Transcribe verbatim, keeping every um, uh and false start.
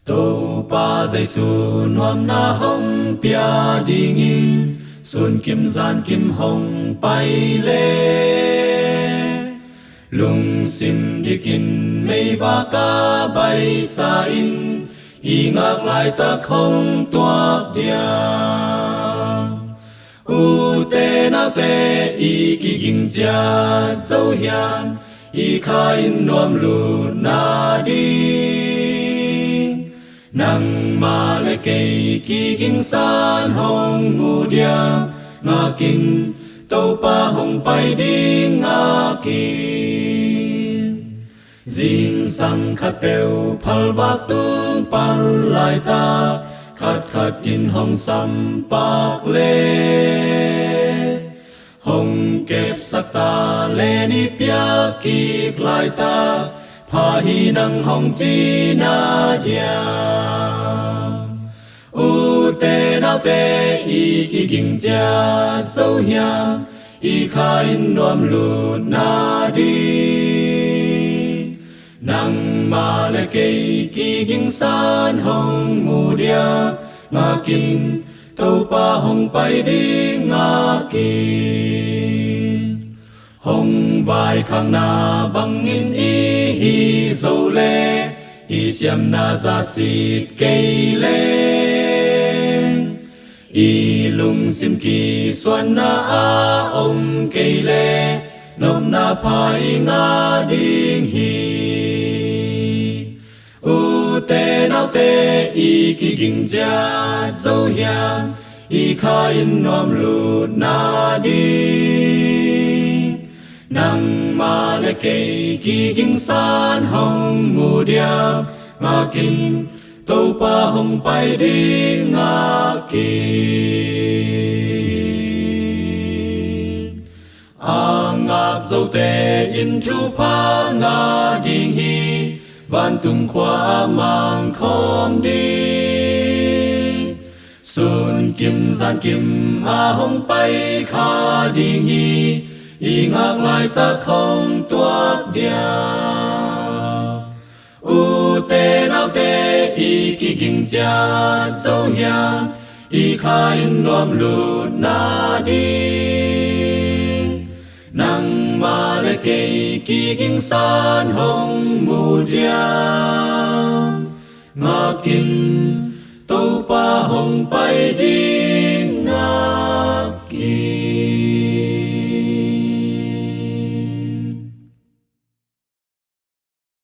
Topa Jesu nuamna hong pia dingin sunkim zankim hong pai le, lungsim dikin meivak a baisa in i ngak laitak hong tuak dia. Ute naute, i kiging ciat zo hiam, i kha in nuam lut na ding. Nangmah le kei kiging san hong mu dia, ngak in, Topa hong pai ding ngak in. Zingsang khatpeuh phalvak tung pan laitak, khatkhat in hong sampak le, hong kepsak ta le ni piak kik laitak, pha hi nang hong ci na dia. Ute naute, i kiging ciat zo hiam, i kha in nuam lut na ding. Nangmah le kei kiging san hong mu dia, ngak in, Topa hong pai ding ngak in. Hong vaikhakna bangin i hi zo le, i siamna za sit kei le, i lungsim kisuanna a om kei le, nopna pha i ngah ding hi. Ute naute, i kiging ciat zo hiam, i kha in nuam lut na ding. Nangmah le kei kiging san hong mu dia, ngak in, Topa hong pai ding ngak in. A ngak zote in thupha ngah ding hi, vantung khua a mang khawm ding. Sunkim zankim a hong pai kha ding hi, i ngak laitak hong tuak dia. Ute naute, i kiging ciat zo hiam, i kha in nuam lut na ding. Nangmah le kei kiging san hong mu dia, ngak in, Topa hong pai ding